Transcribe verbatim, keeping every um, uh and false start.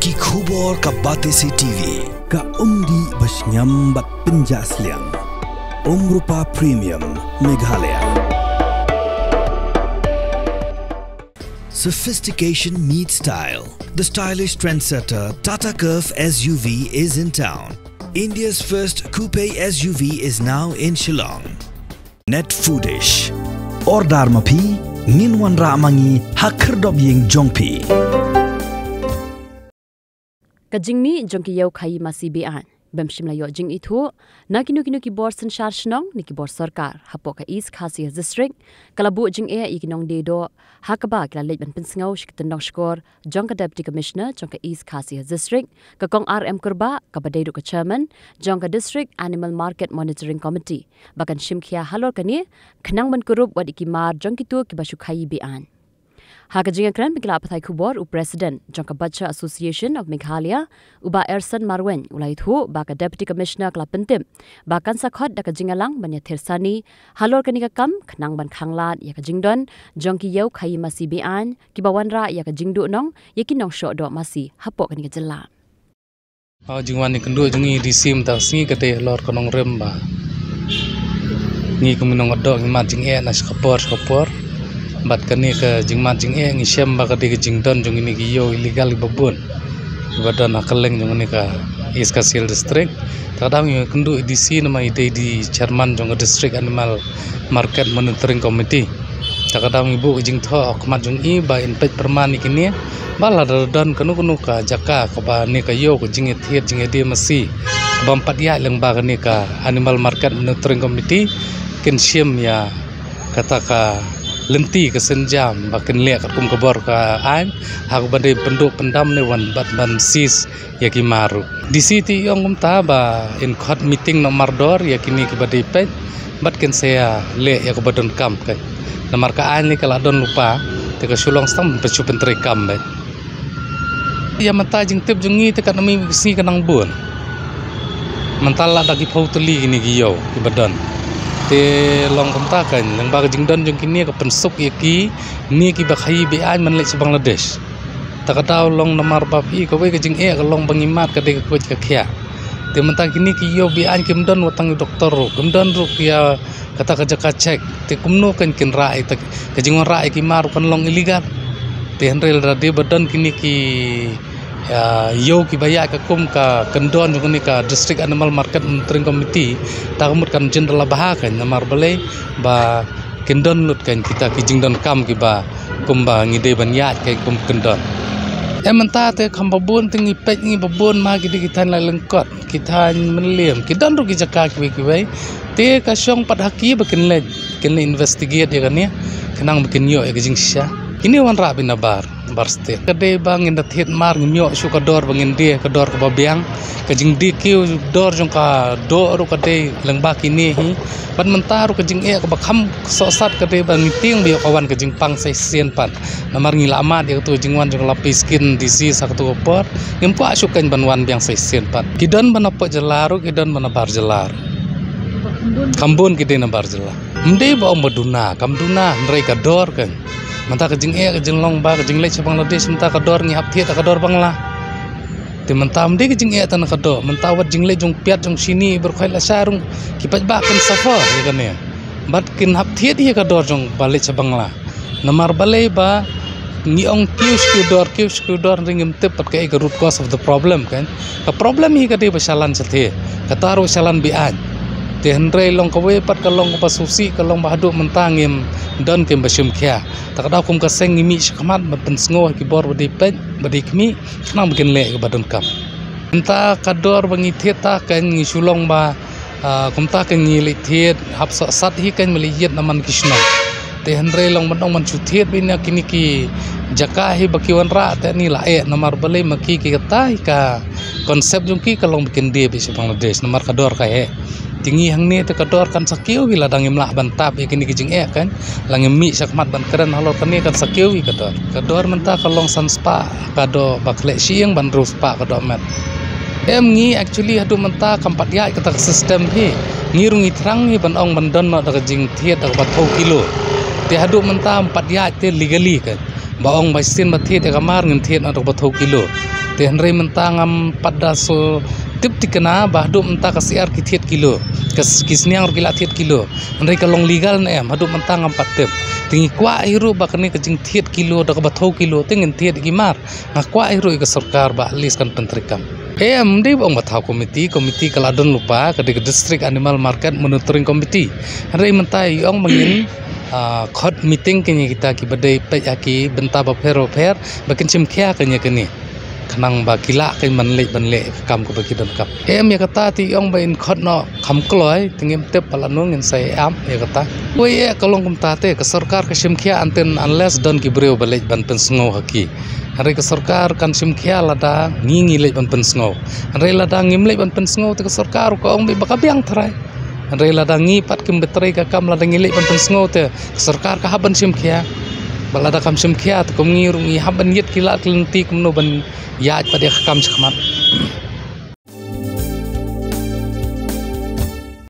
Ki khubor ka Batesi T V. Ka umdih ba shngiam bad pynjah sliang. Umrupa Premium Meghalaya. Sophistication meets style. The stylish trendsetter Tata Curvv S U V is in town. India's first coupe S U V is now in Shillong. Net Foodish. Order ma phi, ngin wanrah ma ngi ha khyrdop ïing jong phi. Ka jingmih jong ki ïew khaïi masi be-aiñ bym shym la ïoh jingithuh na kino kino ki bor synshar shnong ne ki bor sorkar hapoh ka East Khasi Hills District ka la buh jingeh ïa ki nongdie doh, ha kaba ki la leit ban pynsngew sha ki tyndong shkor jong ka Deputy Commissioner jong ka East Khasi Hills District, ka Kong R M Kurbah, kaba dei ruh ka Chairman jong ka District Animal Market Monitoring Committee, ba kan shim khia halor kane, khnang ban kurup wat ïa ki mar jong kito kiba shu khaïi be-aiñ. Ha ka jingïakren bad ki lad pathai khubor, u President jong ka Butcher Association of Meghalaya, u Bah Erson Marwein, u la ïathuh ba ka Deputy Commissioner ka la pyntip ba kan sa khot da ka jingïalang ban ïathir sani halor kane ka kam, khnang ban khanglad ïa ka jingdon jong ki ïew khaïi masi be-aiñ kiba wanrah ïa ka jingduhnong ïa ki nongshoh doh masi hapoh kane ka jylla. Ka jingwan ïakynduh jong ngi D C mynta ka sngi ka dei halor ka nongrim ba ngi kum ki nongdoh ngi mad jingeh na shkapor shkapor. Bad kane ka jingmad jingeh ngi shem ba ka dei ka jingdon jong kine ki ïew illegal kiba bun kiba don ha kylleng jong kane ka East Khasi Hills District. Te ka daw ngi ïakynduh D C namar i dei i Chairman jong ka District Animal Market Monitoring Committee. Te ka daw ngi buh ka jingthoh ha khmat jong i ba in peit pyrman ïa kine, ba lada don kano kano ka jaka kaba ne ka ïew ka jingïathied jingïadie masi bym pat ïaid lyngba kane ka Animal Market Monitoring Committee, kin shim ïa kata ka lynti ka sienjam ba kin leh katkum ka bor ka aiñ, ha kaba dei pynduh pyndam ne wan bad ban seize ïa ki mar ruh. D C te i ong kumta ba in khot meeting noh mardor ïa kine kiba dei peit bad kin sa ïaleh ïa kaba donkam keiñ. Namar ka aiñ ne ka la don lypa, te ka shu long tang ban pyntrei kam beit. Ïa mynta jingtip jong ngi te katno mi ka sngi ka nang bun. Mynta la da ki phew tylli kine ki ïew kiba don. Te long kumta keiñ, lyngba ka jingdon jong kine ka pynsuk ïa kine kiba khaïi be-aiñ ban leit sha Bangladesh. Te ka daw long namar ba phi kawei ka jingeh ka long ba ngi mad ka dei ka koit ka khiah. Te mynta kine ki ïew be-aiñ kim don wat tang ïa u doktor ruh, kim don ruh ïa kata ka jaka check. Te kumno keiñ kin rah ïa ka jingwanrah ïa ki mar ruh kan long illegal. Te hynrei lada dei ba don kine ki, ïa, ïew kiba ïaid katkum ka kyndon jong kane ka District Animal Market Monitoring Committee, te ka mut kan jin da la bha keiñ namar balei ba kin don lut keiñ kita ki jingdonkam kiba kumba ngi dei ban ïaid keiñ kum kyndon. Em mynta te kham ba bun te ngi peit ngi ba bun ma ki dei ki thaiñ Lailyngkot, ki thaiñ Mylliem, ki don ruh ki jaka kiwei kiwei. Te ka shong pat ha ki ba kin leit, kin leit investigate ïa kane, khnang ba kin ïoh ïa ka jingshisha. Kine wanrah beit nabar. Bar stet. Ka dei ba ngin da thied mar ngim ïoh shuh ka dor ba ngin die, ka dor kaba biang. Ka jingdie kiew dor jong ka doh ruh ka dei lyngba kine hi. Bad mynta ruh ka jingeh kaba kham sohsat ka dei ba ngi tieng ba ïoh ka wan ka jingpang sa shisien pat. Namar ngi la mad ïa katu ka jingwan jong ka lapis skin disease ha katu ka por. Ngim kwah shuh keiñ ban wan biang sa shisien pat. Ki don ba na pdeng jylla ruh, ki don ba na bar jylla ruh. Kham bun ki dei na bar jylla. Ym dei ba ong ba duna, kam duna, hynrei ka dor keiñ. Mynta ka jingeh ka jinglong ba ka jingleit sha Bangladesh, mynta ka dor ngi hap thied da ka dor Bangla. Te mynta ym dei ka jingeh tang na ka doh, mynta wat jingleit jong piat jong shini, bor khoit la sha rung, ki paidbah kin suffer ïa kane. Bad kin hap thied ïa ka dor jong ba leit sha Bangla. Namar balei ba ngi ong kiew sha kiew dor, kiew sha kiew dor, hynrei ngim tip pat kaei ka root cause of the problem keiñ. Ka problem hi ka dei ba shalan shathie, kata ruh shalan be-aiñ. Te hynrei long kawei pat ka long kaba sngewsih, ka long ba haduh mynta ngim don keiñ ba shim khia. Te ka daw kum ka seng ngi mih shakhmat ban pynsngew ha ki bor ba dei peit, ba dei khmih, khnang ba kin leh ïa kaba donkam. Mynta ka dor ba ngi thied ta keiñ ngi shu long ba, ah, kumta keiñ ngi leit thied, hap sohsat hi keiñ ba leit ïit na man ki shnong. Te hynrei long ban ong ban shu thied beit na kine ki jaka hi ba ki wanrah te ngi la eh namar balei ma ki ki kata hi ka concept jong ki ka long ba kin die beit sha Bangladesh namar ka dor ka heh. Te ngi hangne te ka dor kan sa kiew hi lada ngim lah ban tap ïa kine ki jingeh keiñ. La ngim mih shakhmat ban kren halor kane kan sa kiew hi ka dor. Ka dor mynta ka long san spah ka doh ba khleh shyieng ban hynriew spah ka doh met. Em ngi actually haduh mynta kam pat ïaid kata ka system hi. Ngi ruh ngi thrang hi ban ong ban don noh da ka jingthied da kaba thew kilo. Te haduh mynta ym pat ïaid te legally keiñ. Ba ong ba shisien ba thied ïa ka mar ngin thied noh da kaba thew kilo. Te hynrei mynta ngam pat da shu tip thikna ba haduh mynta ka syiar ki thied kilo, ka s- ki sniang ruh ki la thied kilo. Hynrei ka long legal ne em, haduh mynta ngam pat tip. Te ngi kwah hi ruh ba kane ka jingthied kilo da kaba thew kilo te ngin thied ïa ki mar. Nga kwah hi ruh ïa ka sorkar ba at least kan pyntreikam. Em, ym dei ba ong ba thaw komiti, komiti ka la don lypa, ka dei ka District Animal Market Monitoring Committee. Hynrei mynta i ong ba ngin, ah, khot meeting kane kita kiba dei peit ha ki bynta bapher bapher ba kin shim khia kane kane. Khnang ba ki lah kein ban leit ban leh ka kam kaba ki donkam. Em, ïa kata te i ong ba in khot noh kham kloi, te ngim tip ba lano ngin sa ïa ap ïa kata. Wei eh, ka long kumta te, ka sorkar ka shim khia until unless don ki briew ba leit ban pynsngew ha ki. Hynrei ka sorkar kan shim khia lada ngi ngi leit ban pynsngew. Hynrei lada ngim leit ban pynsngew te ka sorkar ka ong beit ba ka biang tharai. Hynrei lada ngi pat kim bitrei ka kam, lada ngi leit ban pynsngew te ka sorkar ka hap ban shim khia. Ba lada kam shim khia te kum ngi ruh ngi hap ban ïit ki lad ki lynti kumno ban ïaid pat ïa ka kam shakhmat.